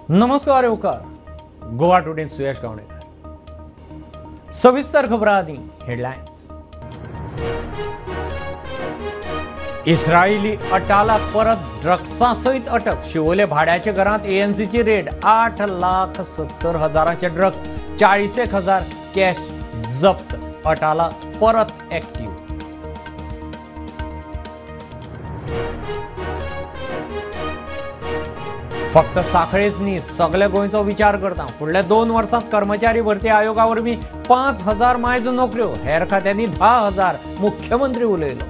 नमस्कार येवकार गोवा टुडेन सुयश गावणेकर। सविस्तर खबरां आदी हेडलायन्स। इस्रायली अटाला परत ड्रग्सां सयत अटक। शिवोले भाड्याच्या घरांत एएनसीची रेड। 8,70,000 ड्रग्स, 41,000 कॅश जप्त। अटाला परत ऍक्टिव्ह। फक्त साखळेच न्ही, सगळ्या गोंयचो विचार करता। फुडल्या 2 वर्सांत कर्मचारी भरती आयोगा वरवीं 5,000 मायज नोकऱ्यो, हेर खात्यांनी 10,000, मुख्यमंत्री उलयलो।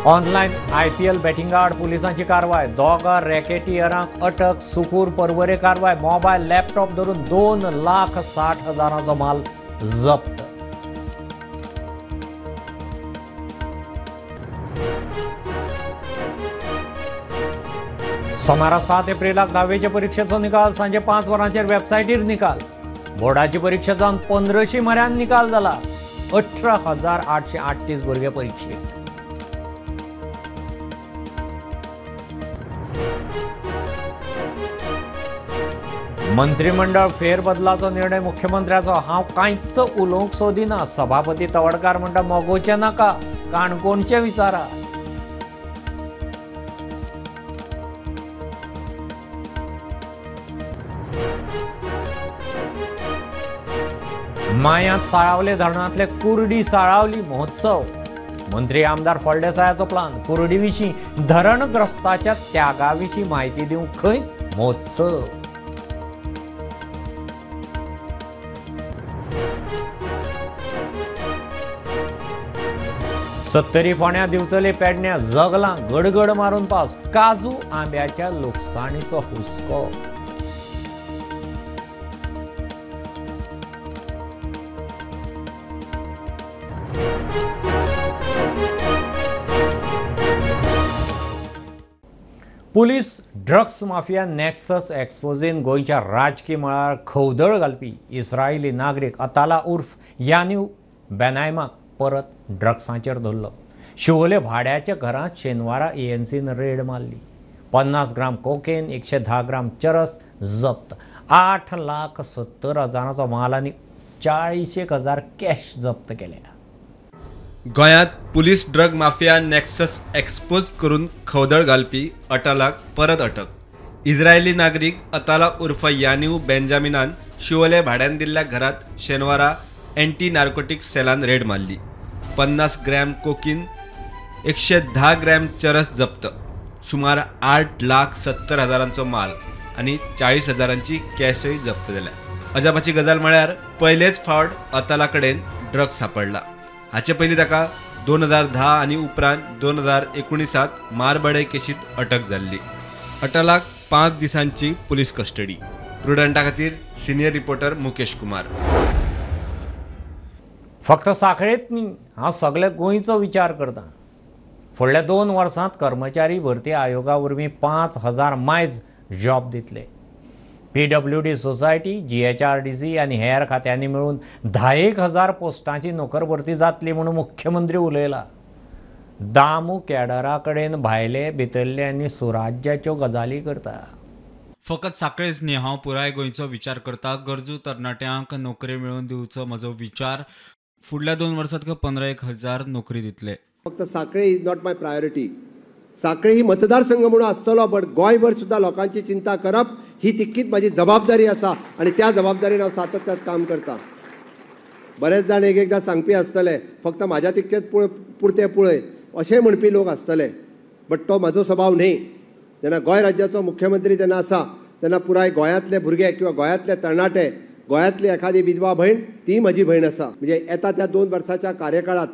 ऑनलायन आयपीएल बॅटिंगा आड पुलिसांची कारवाय। 2 रॅकेटियरांक अटक। सुकूर परवरे कारवाय। मोबायल, लॅपटॉप धरून 2,60,000 माल जप्त। सोमारा 7 एप्रिलाक 10वेचे परिक्षेचो निकाल। सांजे 5 वरांचेर वेबसायटीर निकाल। बोर्डाची परीक्षा जावन 1500 म्हऱ्यान निकाल जाला। 18,838 भुरगे परिक्षेक। मंत्रिमंडळ फेरबदलाचो निर्णय मुख्यमंत्र्याचो। हांव कांयच उलोवंक सोदिना। सभापती तवडकार म्हणटा मगोचें नाका, काणकोणचें विचारा। मायांत साळावले धरणांतले कुर्डी साळावली महोत्सव। मंत्री आमदार फळदेसायाचो प्लान। कुर्डी विशीं, धरणग्रस्ताच्या त्यागा विशीं म्हायती दिवंक खंय महोत्सव। सत्तरी फोंड्या दिवचले पेडण्या जगलां गडगड मारून पावस। काजू आंब्याच्या लुकसाणीचो हुस्को। पुलीस ड्रग्स माफिया नॅक्सस एक्सपोजीन गोंयच्या राजकी मळार खवदळ घालपी इस्रायली नागरीक अताला उर्फ यानीव बेनायमाक परत ड्रग्सांचेर धरलो। शिवोले भाड्याच्या घरांत शेनवारा एएनसीन रेड मारली। 50 ग्राम कोकेन, 110 ग्राम चरस जप्त। 8,70,000 माल आनी 41,000 कॅश जप्त केल्या। गोंयांत police drug mafia nexus expose करून खवदळ घालपी अटालाक परत अटक। इस्रायली नागरीक अताला उर्फ यानीव बेंजामिनान शिवोले भाड्यान दिल्ल्या घरांत शेनवारा एंटी नार्कोटिक सेलान रेड मारली। 50 ग्रॅम कोकीन, 110 ग्रॅम चरस जप्त। सुमार 8,70,000 माल आनी 40,000 कॅशय जप्त जाल्या। अजापाची गजाल म्हळ्यार पयलेच फावट अताला कडेन ड्रग्स सापडला। हाचे पयलीं ताका 2010 आनी उपरांत 2019 मारबडे केशींत अटक जाल्ली। अटालाक 5 दिसांची पुलीस कस्टडी। प्रुडंटा खातीर सिनियर रिपोर्टर मुकेश कुमार। फक्त साखळेत न्ही, हांव सगळे गोंयचो विचार करता। फुडल्या 2 वर्सांत कर्मचारी भरती आयोगा वरवीं 5,000 मायज जॉब दितले। PWD society, GHRDC आनी हेर खात्यांनी मेळून 10,000 पोस्टांची नोकर भरती जातली म्हणून मुख्यमंत्री उलयला। दामू केडरा कडेन भायले भितरले आनी सुराज्याच्यो गजाली करता। फकत साखळेच न्ही, हांव पुराय गोंयचो विचार करता। गरजू तरणाट्यांक नोकरी मेळोवन दिवचो म्हजो विचार। फुडल्या 2 वर्सांत 15,000 नोकरी दितले। फक्त Sanquelim is not my priority. Sanquelim ही मतदारसंघ म्हणून आसतलो, बट गोंयभर सुद्दां लोकांची चिंता करप ही तितकीच म्हाजी जबाबदारी आसा आनी त्या जबाबदारीन हांव सातत्यात काम करता। बरेच जाण एक एकदां सांगपी आसतले फक्त म्हाज्या तितकेच पुरते पळय अशें म्हणपी लोक आसतले, बट तो म्हाजो स्वभाव न्ही। जेन्ना गोंय राज्याचो मुख्यमंत्री जेन्ना आसा तेन्ना पुराय गोंयांतले भुरगे किंवा गोंयांतले तरणाटे, गोंयांतली एखादी विधवा भयण ती म्हजी भयण आसा। म्हणजे येता त्या 2 वर्साच्या कार्यकाळात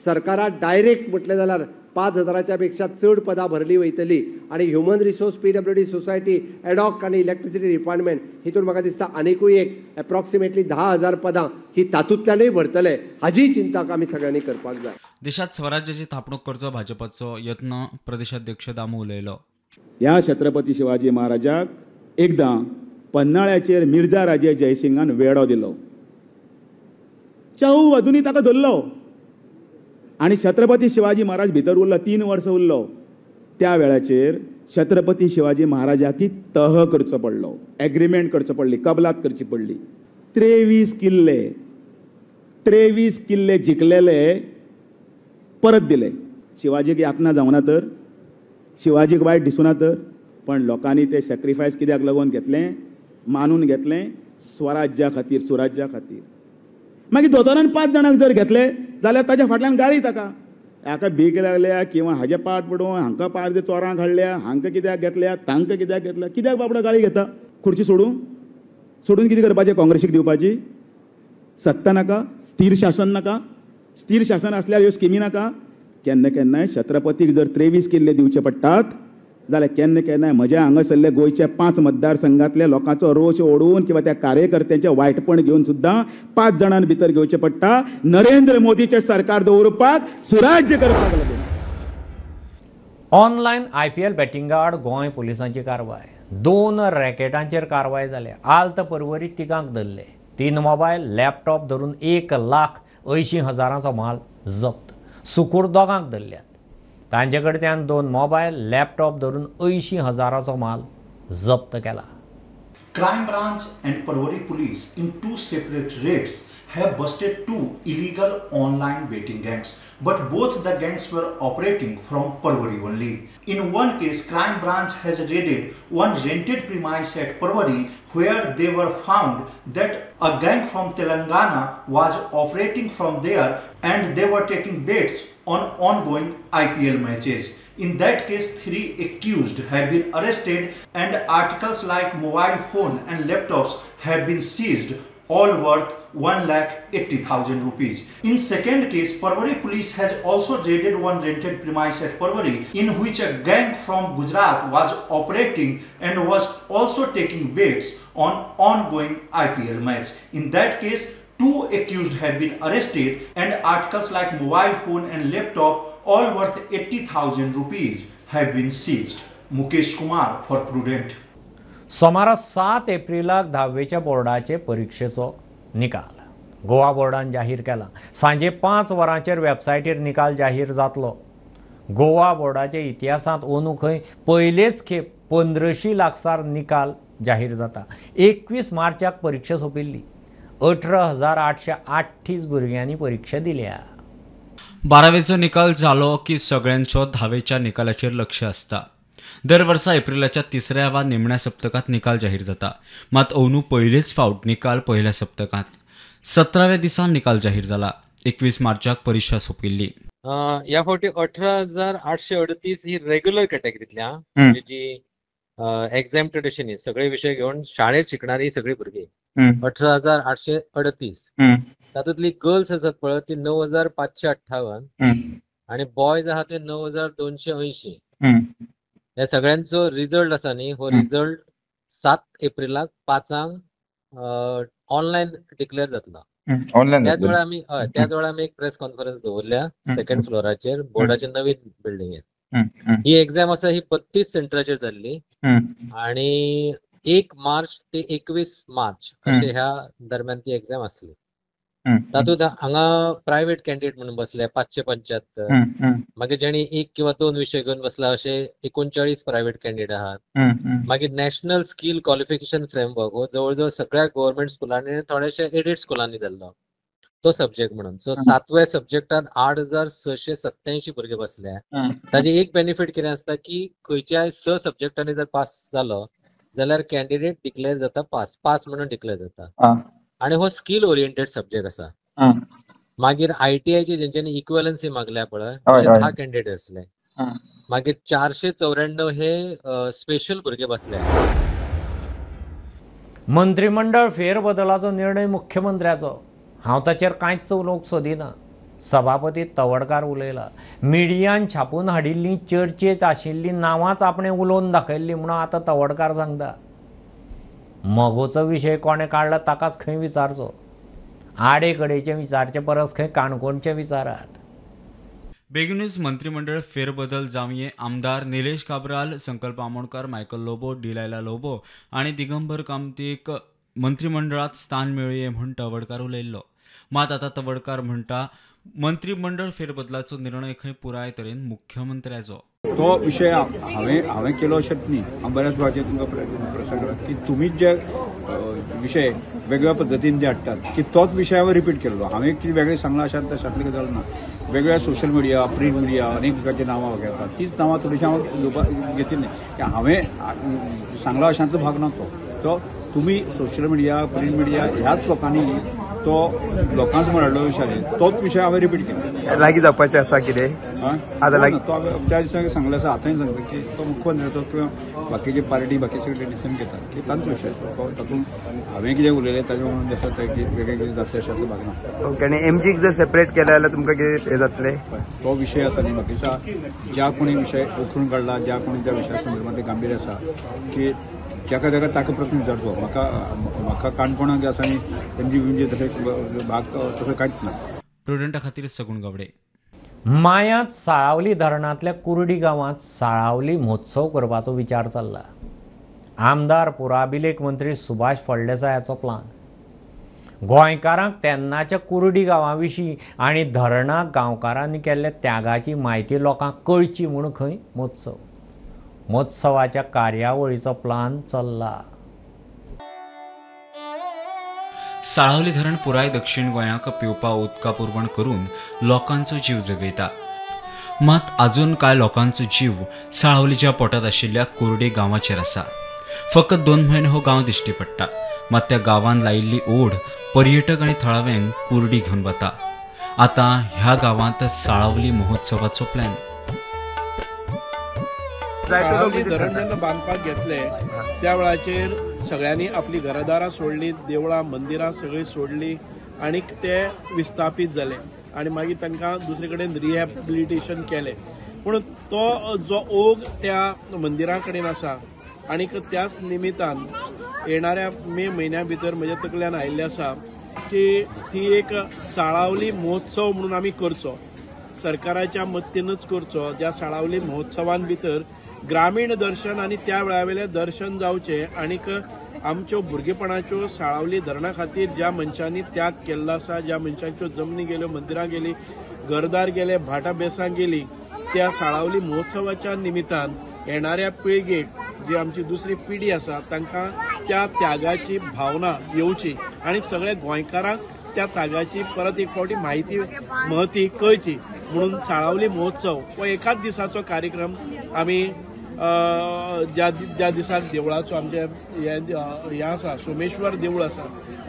सरकारात डायरेक्ट म्हटलें जाल्यार 5,000 पेक्षा चड पदां भरली वयतली आनी human resource, PWD society, ad hoc आनी इलेक्ट्रिसिटी डिपार्टमेंट हितून म्हाका दिसता आनिकूय एक एप्रॉक्सिमेटली 10,000 पदां ही तातूंतल्यानूय भरतले हाजीय चिंता आमी सगळ्यांनी करपाक जाय। देशात स्वराज्याची थापणूक करचो भाजपाचो यत्न, प्रदेशाध्यक्ष दामू उलयलो। ह्या छत्रपती शिवाजी महाराजाक एकदां पन्नाळ्याचेर मिर्जा राजे जयसिंगान वेडो दिलो। चौ बाजूनी ताका धरलो। आनी छत्रपती शिवाजी महाराज भितर उरलो, 3 वर्सां उरलो. त्या वेळाचेर छत्रपती शिवाजी महाराजाकी तह करचो पडलो, एग्रीमेंट करचो पडली, कबलात करची पडली. 23 किल्ले, 23 किल्ले जिखलेले परत दिले. शिवाजीक यातना जावना तर, शिवाजीक वायट दिसुना तर, पण लोकांनी ते सॅक्रिफायस कित्याक लागून घेतलें, मानून घेतलें स्वराज्या खातीर, सुराज्या खातीर. मागीर दोतोरान 5 जाणांक जर घेतले जाल्यार ताच्या फाटल्यान गाळी ताका, हाका भीक लागल्या किंवा हाजे पाट पडून हांकां पार चोरांक हाडल्या, हांकां कित्याक घेतल्या, तांकां कित्याक घेतल्या, कित्याक बाबडो गाळी घेता. खुर्ची सोडून सोडून कितें करपाचें, काँग्रेसीक दिवपाची सत्ता नाका, स्थीर शासन नाका, स्थीर शासन आसल्यार ह्यो स्किमी नाका. केन्ना केन्नाय छत्रपतीक जर 23 किल्ले दिवचे पडटात जाल्यार केन्ना केन्नाय म्हज्या हांगासरले गोंयच्या 5 मतदारसंघातल्या लोकांचो रोष ओडून किंवा त्या कार्यकर्त्यांचें वायटपण घेवन सुद्दां 5 जाणां भितर घेवचें पडटा नरेंद्र मोदीचें सरकार दवरपाक, सुराज्य करपाक लागून. ऑनलायन IPL बॅटिंगा आड गोंय पुलिसांची कारवाय. 2 रॅकेटांचेर कारवाय जाल्या. आल्त परवरी तिगांक धरले. 3 मोबायल, लॅपटॉप धरून 1,80,000 माल जप्त. सुकूर दोगांक धरल्यात. तांचे कडच्यान 2 मोबायल, लॅपटॉप धरून 80,000 माल जप्त केला. Crime branch and Porvorim police in 2 separate raids have busted 2 illegal online betting gangs, but both the gangs were operating from Porvorim only. In one case, crime branch has raided one rented premise at Porvorim where they were found that a gang from Telangana was operating from there and they were taking bets on ongoing IPL matches. In that case, 3 accused have been arrested and articles like mobile phone and laptops have been seized, all worth 1,80,000 rupees. In second case, Porvorim police has also raided one rented premise at Porvorim in which a gang from Gujarat was operating and was also taking bets on ongoing IPL match. In that case, 2 accused have been arrested and articles like mobile phone and laptop, all worth 80,000 rupees, have been seized. Mukesh Kumar for Prudent. सोमारा 7 एप्रिलाक 10वेच्या बोर्डाचे परिक्षेचो निकाल गोवा बोर्डान जाहीर केला. सांजे 5 वरांचेर वेबसायटीर निकाल जाहीर जातलो. गोवा बोर्डाच्या इतिहासांत अंदू खंय पयलेच खेप 1500 लागसार निकाल जाहीर जाता. 21 मार्चाक परिक्षा सोंपिल्ली. 18,838 भुरग्यांनी परिक्षा दिल्या. 12वेचो निकाल जालो की सगळ्यांचो 10वेच्या निकालाचेर लक्ष आसता. दर वर्सा एप्रिलाच्या 3ऱ्या वा निमण्या सप्तकांत निकाल जाहीर जाता. मात अंदू पयलेच फावट निकाल पयल्या सप्तकांत 17व्या दिसा निकाल जाहीर जाला. 21 मार्चाक परिक्षा सोंपिल्ली. ह्या फावटी 18,838 ही रेग्युलर कॅटेगरीतल्या, म्हणजे जी एक्झाम्प्टेड अशी न्ही, सगळे विशय घेवन शाळेत शिकणारी सगळी भुरगीं 18,838. तातूंतली गर्ल्स आसात पळय ती 9,558 आनी बॉयज आहा ते 9,280. ह्या सगळ्यांचो रिजल्ट आसा न्ही, हो रिजल्ट 7 एप्रिलाक 5 ऑनलायन डिक्लेअर जातलो. त्याच वेळार आमी त्याच वेळार आमी एक प्रेस कॉन्फरन्स दवरल्या सेकंड फ्लोराचेर बोर्डाच्या नवीन बिल्डिंगेर. ही एक्झाम आसा ही 32 सेंटराचेर जाल्ली आणि 1 मार्च ते 21 मार्च अशे ह्या दरम्यान ती एक्झाम आसली. तातूंत हांगा प्रायव्हेट कॅन्डिडेट म्हणून बसले 575, मागीर जेणी 1 किंवा 2 विशय घेवन बसला अशे 39 प्रायव्हेट कॅन्डिडेट आहात. मागीर नॅशनल स्कील क्वॉलिफिकेशन फ्रेमवर्क हो जवळ जवळ सगळ्या गव्हर्मेंट स्कुलांनी आनी थोड्याशा एडेड स्कुलांनी जाल्लो तो सब्जेक्ट म्हणून. सो 7व्या सब्जेक्टान 8,687 भुरगे बसले. ताजे एक बेनिफीट कितें आसता की खंयच्याय 6 सब्जेक्टांनी जर पास जालो जाल्यार कॅन्डिडेट डिक्लेअर जाता पास, पास म्हणून डिक्लेअर जाता. आणि हो स्किल ओरिएंटेड सब्जेक्ट आसा. मागीर ITI चे जेंच्यांनी इक्वलन्सी मागल्या पळय 10 कॅन्डिडेट आसले. मागीर 494 हे स्पेशल भुरगे बसले. मंत्रिमंडळ फेरबदलाचो निर्णय मुख्यमंत्र्याचो, हांव ताचेर कांयच उलोवंक सोदिना. सभापती तवडकार उलयला. मिडियान छापून हाडिल्ली चर्चेत आशिल्ली नांवांच आपणें उलोवन दाखयल्ली म्हणून आतां तवडकार सांगता. मगोचो विशय कोणें काडला ताकाच खंय विचारचो, आडे कडेचे विचारचे परस खंय काणकोणचे विचारात. बेगीनूच मंत्रिमंडळ फेरबदल जावये. आमदार निलेश काब्राल, संकल्प आमोणकर, मायकल लोबो, डिलायला लोबो आनी दिगंबर कामतीक मंत्रिमंडळात स्थान मेळये म्हूण तवडकार उलयल्लो. मात आतां तवडकार म्हणटा मंत्रीमंडळ फेरबदलाचो निर्णय खंय पुराय तरेन मुख्यमंत्र्याचो. तो विषय हांवें हांवें केलो अशेंच न्ही, हांव बऱ्याच वेळाचेर तुमकां प्रश्न केला की तुमीच जे विशय वेगवेगळ्या पद्दतीन जे हाडटात की तोच विशय हांवें रिपीट केल्लो. हांवें कितें वेगळें सांगलां अशें तशातलें गजाल ना. वेगवेगळ्या सोशल मिडिया, प्रिंट मिडिया अनेक प्रकारची नांवां घेतात, तीच नांवां थोडीशीं हांव घेवपाक घेतिल्लीं. हांवें सांगलां अशांतलो भाग ना तो. तो तुमी सोशल मिडिया, प्रिंट मिडिया ह्याच लोकांनी तो लोकां समोर हाडलो विशय, तोच विशय हांवें रिपीट केलो. लागीं जावपाचें आसा कितें आतां लागीं तो हांवें त्या दिसा सांगलें आसा, आतांय सांगता की तो मुख्यमंत्र्याचो किंवा बाकीचे पार्टी बाकी सगळे डिसिजन घेतात की तांचो विशय, तातूंत हांवें कितें उलयलें ताजें म्हणून आसा तें की वेगळें कितें जातलें अशांतलो भाग ना. ओके, आनी एमजीक जर सेपरेट केलें जाल्यार तुमकां कितें हें जातलें? तो विशय आसा न्ही, बाकीचा ज्या कोणी विशय उखलून काडला, ज्या कोणी त्या विशया संदर्भात गांभीर्य आसा की जाका जाका ताका प्रश्न विचारचो. म्हाका म्हाका काणकोणाक आसा न्ही एमजी बिमजी तशें भाग तसो कांयच ना. प्रुडंटा खातीर सगुण गावडे. मायांत साळावली धरणांतल्या कुर्डी गांवांत साळावली महोत्सव करपाचो विचार चल्ला. आमदार पुराभिलेख मंत्री सुभाष फळदेसायाचो प्लान. गोंयकारांक तेन्नाच्या कुर्डी गांवा विशीं आनी धरणाक गांवकारांनी केल्ल्या त्यागाची म्हायती लोकांक कळची म्हूण खंय महोत्सव. महोत्सवाच्या कार्यावळीचो प्लान चल्ला. साळावली धरण पुराय दक्षिण गोंयाक पिवपा उदका पुरवण करून लोकांचो जीव जगयता. मात अजून कांय लोकांचो जीव साळावलीच्या पोटांत आशिल्ल्या कुर्डी गांवाचेर आसा. फकत 2 म्हयने हो गांव दिश्टी पडटा, मात त्या गांवान लायिल्ली ओढ पर्यटक आनी थळाव्यांक कुर्डी घेवन वता. आतां ह्या गांवांत साळावली महोत्सवाचो प्लॅन. साळावली धरण जेन्ना बांदपाक घेतले त्या वेळाचेर सगळ्यांनी आपली घरदारां सोडली, देवळां मंदिरां सगळीं सोडली आनी ते विस्थापीत जाले आनी मागीर तांकां दुसरे कडेन रिहॅबिलिटेशन केलें. पूण तो जो ओघ त्या मंदिरां कडेन आसा आनी त्याच निमितान येणाऱ्या मे म्हयन्या भितर म्हज्या तकल्यान आयिल्लें आसा की ती एक साळावली महोत्सव म्हणून आमी करचो, सरकाराच्या मदतीनच करचो. ज्या साळावली महोत्सवान भितर ग्रामीण दर्शन आनी त्या वेळावेलें दर्शन जावचें आनीक आमच्यो भुरगेपणाच्यो साळावली धरणा खातीर ज्या मनशांनी त्याग केल्लो आसा, ज्या मनशांच्यो जमनी गेल्यो, मंदिरां गेली, घरदार गेले, भाटां बेसां गेली, त्या साळावली महोत्सवाच्या निमितान येणाऱ्या पिळगेक जी आमची दुसरी पिढी आसा तांकां त्या त्यागाची भावना येवची आनी सगळ्या गोंयकारांक त्या त्यागाची परत एक फावटी म्हायती महती कळची म्हणून साळावली महोत्सव हो एकाच दिसाचो कार्यक्रम आमी ज्या ज्या दिसाक देवळाचो आमचे हें आसा सोमेश्वर देवूळ आसा,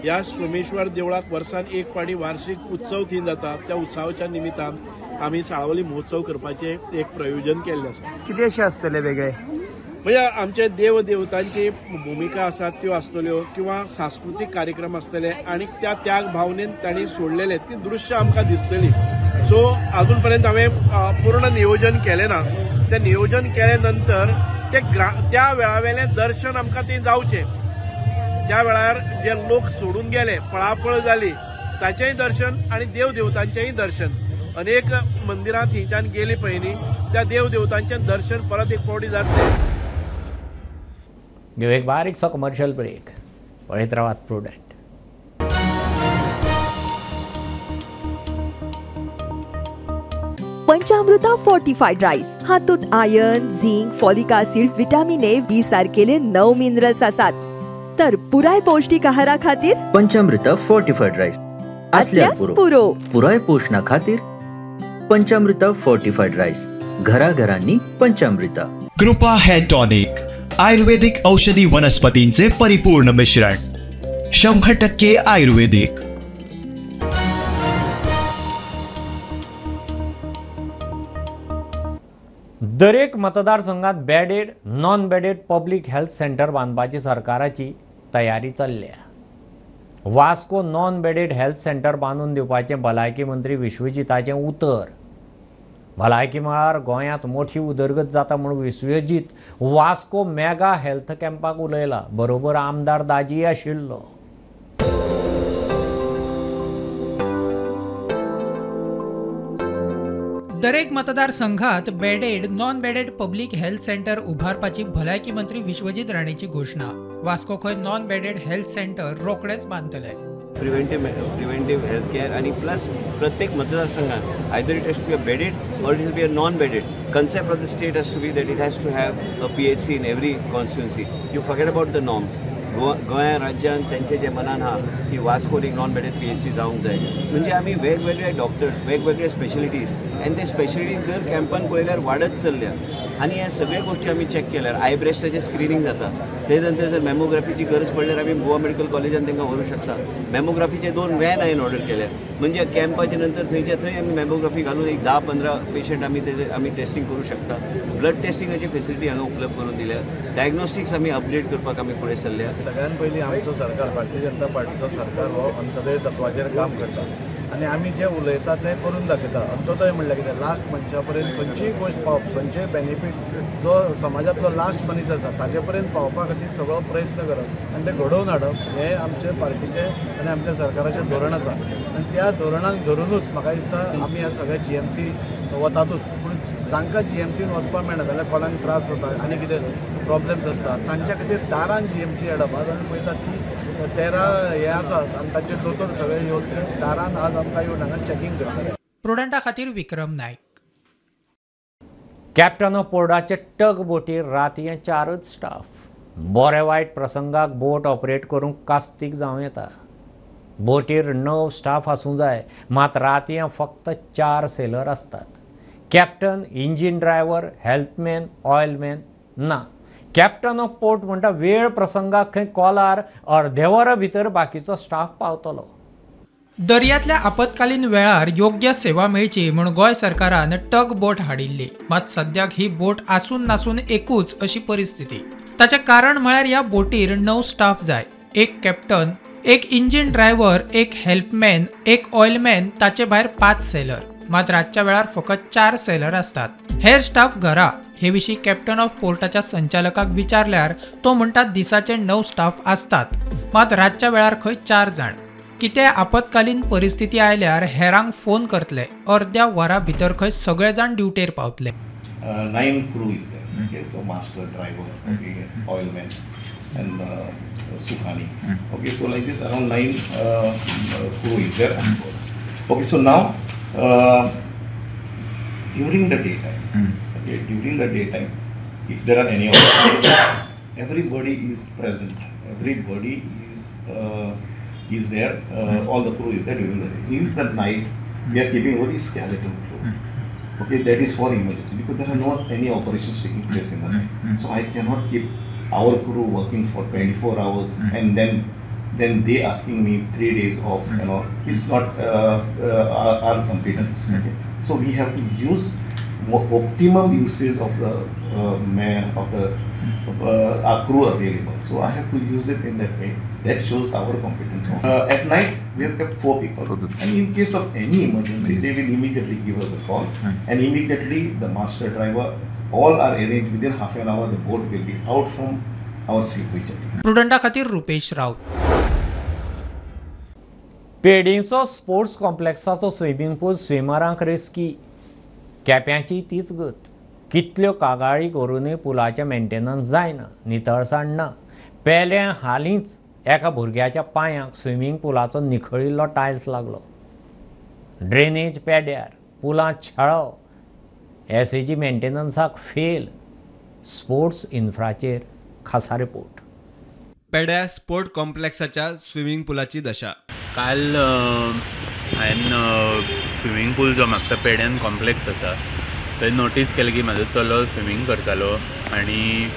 ह्या सोमेश्वर देवळाक वर्सान एक फावटी वार्षिक उत्सव थंय जाता, त्या उत्सवाच्या निमितान आमी साळावली महोत्सव करपाचें एक प्रयोजन केल्लें आसा. कितें अशें आसतलें वेगळें? म्हणजे आमचे देव देवतांची भुमिका आसा त्यो आसतल्यो किंवा सांस्कृतीक कार्यक्रम आसतले आनी त्या त्याग भावनेन तांणी सोडलेले ती दृश्य आमकां दिसतली. सो अजून पर्यंत हांवें पूर्ण नियोजन केलें ना. तें नियोजन केले नंतर ते त्या वेळावेलें दर्शन आमकां तें जावचें, त्या वेळार जे लोक सोडून गेले, पळापळ जाली ताचेंय दर्शन आनी देव देवतांचेंय दर्शन. अनेक मंदिरां थंयच्यान गेली पळय त्या देव देवतांचें दर्शन परत एक फावटी जातलें. घेऊ एक बारीकसो कमर्शियल ब्रेक. पळयत रावात प्रुडंट. पंचामृता फोर्टिफाईड राईस हातूंत iron, zinc, folic acid, vitamin A, B सारकेले 9 मिनरल्स आसात. तर पुराय पौष्टिक आहारा खातीर पंचामृता फोर्टिफाईड राईस आसल्यार पुरो. पुराय पोषणा खातीर पंचामृता फोर्टिफाईड राईस, घराघरांनी पंचामृता. कृपा हेअर टॉनिक, आयुर्वेदिक औषधी वनस्पतींचे परिपूर्ण मिश्रण, 100% आयुर्वेदिक. दरेक मतदारसंघात bedded, non bedded public health centre बांदपाची सरकाराची तयारी चल्ल्या. Vasco non bedded health centre बांदून दिवपाचें भलायकी मंत्री विश्वजीताचें उतर. भलायकी मळार गोंयांत मोठी उदरगत जाता म्हूण विश्वजीत वास्को मेगा हेल्थ कॅम्पाक उलयला. बरोबर आमदार दाजी आशिल्लो. दरेक मतदारसंघात bedded, non bedded public health centre उभारपाची भलायकी मंत्री विश्वजीत राणेची घोशणा. वास्को खंय नॉन बेडेड हेल्थ सेंटर रोखडेच बांदतले. प्रिव्हेंटिव्ह हेल्थ केअर आनी प्लस प्रत्येक मतदारसंघात either it has to be a bedded or it will be a non bedded. Concept of the state has to be that it has to have a PHC in every constituency. You forget about the norms. Goa राज्यान तेंचे जे मनान आहा की वास्कोन एक non bedded PHC जावंक जाय, म्हणजे आमी वेगवेगळे डॉक्टर्स, वेगवेगळे स्पेशलिटीज आनी ते स्पेशलिटीज दर कॅम्पान पळयल्यार वाडत चल्ल्या आनी ह्या सगळ्या गोश्टी आमी चॅक केल्यार I ब्रेस्टाचें स्क्रिनींग जाता, ते नंतर जर मॅमोग्राफीची गरज पडल्यार आमी गोवा मेडिकल कॉलेजान तांकां व्हरूंक शकता. मॅमोग्राफीचे 2 व्हॅन हांवें ऑर्डर केल्या, म्हणजे कॅम्पाच्या नंतर थंयच्या थंय आमी मॅमोग्राफी घालून एक 10-15 पेशंट आमी तेजे आमी टेस्टिंग करूं शकता. ब्लड टेस्टिंगाची फेसिलिटी हांगा उपलब्ध करून दिल्या. डायग्नोस्टिक्स आमी अपग्रेड करपाक आमी फुडें सरल्या. सगळ्यात पयलीं आमचो सरकार, भारतीय जनता पार्टीचो सरकार हो अंत्योदय तत्वाचेर काम करता आनी आमी जें उलयता तें करून दाखयता. अंत्योदय म्हणल्यार कितें, लास्ट मनशा पर्यंत खंयचीय गोश्ट पावप, खंयचेय बेनिफीट जो समाजांतलो लास्ट मनीस आसा ताजे पर्यंत पावपा खातीर सगळो प्रयत्न करप आनी तें घडोवन हाडप हें आमचे पार्टीचें आनी आमच्या सरकाराचें धोरण आसा. आनी त्या धोरणाक धरुनूच म्हाका दिसता आमी ह्या सगळ्या GMC वतातूच. पूण जांकां GMCन वचपाक मेळना जाल्यार कोणाक त्रास जाता आनी कितें प्रॉब्लम्स आसता तांच्या खातीर दारान GMC हाडप. आज आमी पळयतात की 13 हे आसात आनी तांचे दोतोर सगळे येवन ते दारान आज आमकां येवन हांगा चॅकिंग करतले. प्रुडंटा खातीर विक्रम नायक. कॅप्टन ऑफ पोर्टाचे टग बोटीर रातये 4 स्टाफ. बरे वायट प्रसंगाक बोट ऑपरेट करूंक कास्तीक जावं येता. बोटीर 9 स्टाफ आसूं जाय, मात रातये फक्त 4 सेलर आसतात. कॅप्टन, इंजीन ड्रायव्हर, हेल्पमॅन, ऑयलमॅन ना. कॅप्टन ऑफ पोर्ट म्हणटा वेळ प्रसंगाक खंय कॉलार अर्दे वरा भितर बाकीचो स्टाफ पावतलो. दर्यांतल्या आपत्कालीन वेळार योग्य सेवा मेळची म्हूण गोंय सरकारान टग बोट हाडिल्ली, मात सद्याक ही बोट आसून नासून एकूच अशी परिस्थिती. ताचें कारण म्हळ्यार ह्या बोटीर 9 स्टाफ जाय, एक कॅप्टन, एक इंजीन ड्रायव्हर, एक हेल्पमॅन, एक ऑयलमॅन, ताचे भायर 5 सेलर. मात रातच्या वेळार फकत 4 सेलर आसतात, हेर स्टाफ घरा. हे विशीं कॅप्टन ऑफ पोर्टाच्या संचालकाक विचारल्यार तो म्हणटा दिसाचे 9 स्टाफ आसतात, मात रातच्या वेळार खंय 4 जाण. कितें आपत्कालीन परिस्थिती आयल्यार हेरांक फोन करतले, अर्द्या वरा भितर खंय सगळे जाण ड्युटेर पावतले. 9 crew is there. Okay, so master, driver, okay, oilman and Sukhani. Okay, so like this around 9 crew is there on board. Okay, so now during the daytime, okay, during the daytime, if there are any operations, everybody is present, everybody is there, all the crew is there during the day. In the night, we are keeping only skeleton crew. Okay, that is for emergency because there are not any operations taking place in the night. So I cannot keep our crew working for 24 hours and then they asking me 3 days off and all. It's not our competence. Okay? So we have to use more optimum usage of the our crew available. So I have to use it in that way. That shows our competence. At night we have kept 4 people. And in case of any emergency, they will immediately give us a call, and immediately the master driver, all are arranged within half an hour. The boat will be out from our slipway jetty. प्रुडंटा खातीर Rupesh Raut. पेडींचो sports कॉम्प्लेक्साचो swimming पूल स्विमरांक risky. केप्यांची तीच गत. कितल्यो कागाळी करूनय पुलाचें maintenance जायना, नितळसाण ना. पेल्या हालींच एका भुरग्याच्या पांयांक स्विमींग पुलाचो निखळिल्लो टायल्स लागलो. ड्रेनेज पेड्यार, पुलांत छळो, एसएजी मेंटेनन्साक फेल. स्पोर्ट्स इन्फ्राचेर खासा रिपोर्ट. पेड्या स्पोर्ट कॉम्प्लेक्साच्या स्विमींग पुलाची दशा. काल हांवें स्विमींग पूल जो म्हापसा पेड्यान कॉम्प्लेक्स आसा थंय नोटीस केलें की म्हाजो चलो स्विमींग करतालो आनी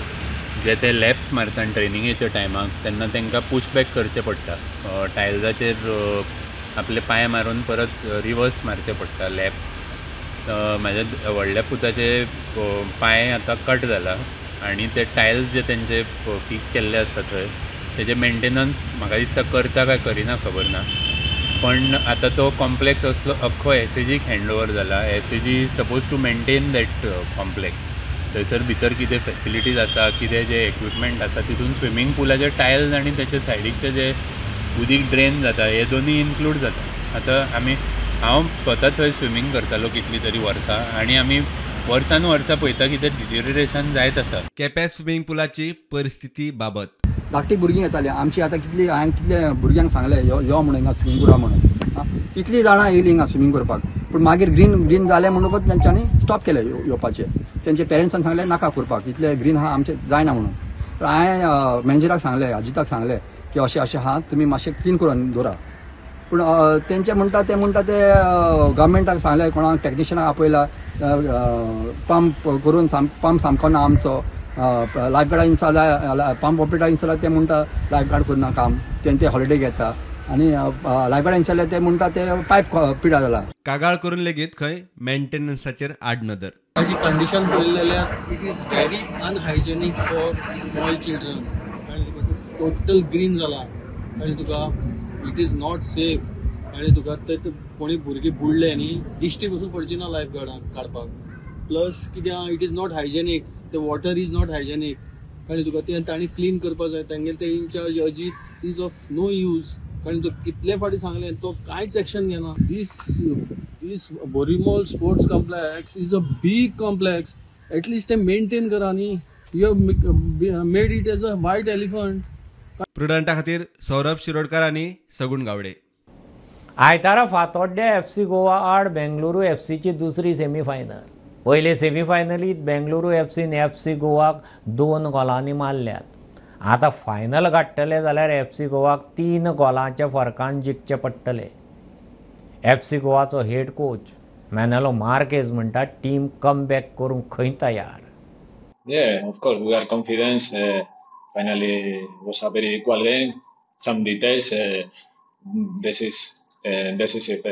जे ते लॅप्स मारता ट्रेनिंगेच्या टायमाक तेन्ना तांकां पुश बॅक करचें पडटा, टायल्साचेर आपले पांय मारून परत रिवर्स मारचें पडटा लॅप. म्हाज्या व्हडल्या पुताचे पांय आतां कट जाला आनी ते टायल्स जे तेंचे फिक्स केल्ले आसता थंय तेजें मेंटेनन्स म्हाका दिसता करता काय करिना खबर ना. पण आतां तो कॉम्प्लेक्स असलो अख्खो एसएजीक हँड ओवर जाला. SAG suppose to maintain that complex. थंयसर भितर कितें फेसिलिटीज आसा, कितें जे इक्विपमेंट आसा तितून स्विमींग पुलाचे टायल्स आनी तेचे सायडीकचे जे उदीक ड्रेन जाता हे दोनूय इन्क्लूड जाता. आतां आमी हांव स्वता थंय स्विमींग करतालो कितली तरी वर्सां आनी आमी वर्सान वर्सां पळयता की तें डिटेरिओरेशन जायत आसा. केपें स्विमींग पुलाची परिस्थिती बाबत. धाकटी भुरगीं येतालीं आमची. आतां कितली हांवें कितले भुरग्यांक सांगलें यो यो म्हणून हिंगा स्विमींग करा म्हणून, इतलीं जाणां येयलीं हिंगा स्विमींग करपाक, पूण मागीर ग्रीन ग्रीन जालें म्हणटकूच तेंच्यांनी स्टॉप केलें येवपाचें. तेंचे पेरंट्सान सांगलें नाका करपाक, इतलें ग्रीन आहा आमचें जायना म्हणून. तर हांवें मॅनेजराक सांगलें, अजिताक सांगलें की अशें अशें आहा, तुमी मातशें क्लीन करून दवरा. पूण तेंचे म्हणटा ते म्हणटा ते गव्हर्मेंटाक सांगलें, कोणाक टॅक्निशियनाक आपयला, पंप करून पंप सामको ना आमचो, लायफ गार्डा इन्साला पंप ऑपरेटर इन्साला ते म्हणटा लायफ गार्ड करना काम, तेंचे हॉलिडे घेता, आनी लायफ गार्डा इन्साले ते म्हणटा ते पायप पिडा जाला. कागाळ करून लेगीत खंय मेंटेनन्साचेर आडनदर. ताची कंडिशन पळयली जाल्यार it is very unhygienic for small children. Total green जाला, कळ्ळें तुका, it is not safe, कळ्ळें तुका. ते कोणी भुरगीं बुडले न्ही दिश्टी पसून पडची ना लायफ गार्डाक काडपाक. प्लस कित्याक it is not hygienic, ते वॉटर is not hygienic, कळ्ळें तुका. ते तांणी क्लीन करपाक जाय. तांगेले ते incharge Ajit is of no use, कळ्ळें तुका. कितले फावटी सांगलें तो कांयच एक्शन घेना. This Borimol sports complex is a big complex, at least ते मेंटेन करा न्ही. You have made it as a white elephant. प्रुडंटा खातीर सौरभ शिरोडकर आनी सगुण गावडे. आयतारा फातोड्ड्या एफसी गोवा आड बेंगलुरू एफसीची दुसरी सेमीफायनल. पयले सेमीफायनलीत बेंगलुरू एफसीन एफसी गोवाक 2 गोलांनी मारल्यात. आतां फायनल काडटले जाल्यार एफसी गोवाक 3 गोलांच्या फरकान जिखचें पडटलें. एफसी गोवाचो हेड कोच मॅनेलो मार्केज म्हणटा टीम कमबॅक करूंक खंय तयार. Yeah, of course, we are confident. Finally, it was a very equal game. Some details, decisive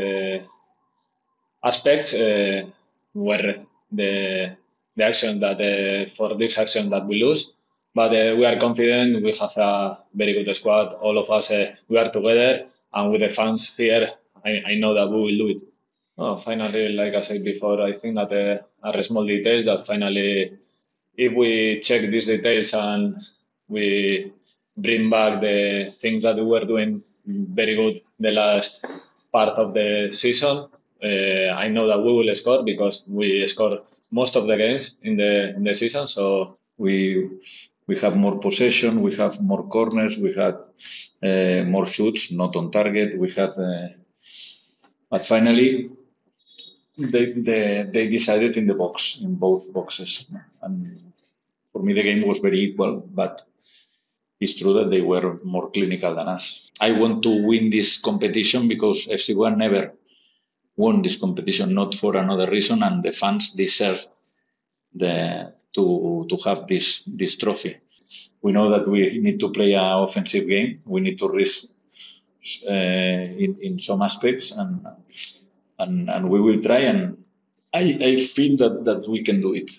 aspects were the action that for this action that we lose. But we are confident. We have a very good squad. All of us, we are together, and with the fans here, I know that we will do it. Oh, finally, like I said before, I think that are small details that finally, if we check these details and we bring back the things that we were doing very good the last part of the season, I know that we will score because we score most of the games in the season. So we have more possession, we have more corners, we had more shoots, not on target. We had, but finally they decided in the box, in both boxes. And for me, the game was very equal, but it's true that they were more clinical than us. I want to win this competition because FC Goa never won this competition, not for another reason, and the fans deserve to have this trophy. We know that we need to play an offensive game. We need to risk in some aspects, and we will try. And I feel that we can do it.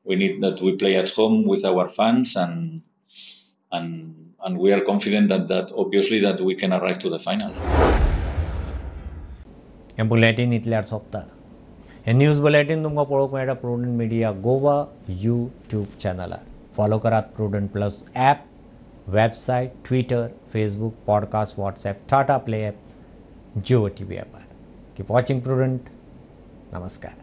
We need that we play at home with our fans, and we are confident that obviously that we can arrive to the final. हे bulletin इतल्यार सोंपता. हे news bulletin तुमकां पळोवंक मेळटा Prudent media Goa YouTube चॅनलार. Follow करात Prudent plus app, website, Twitter, Facebook, podcast, WhatsApp, Tata play app, Jio TV ॲपार. Keep watching Prudent. नमस्कार.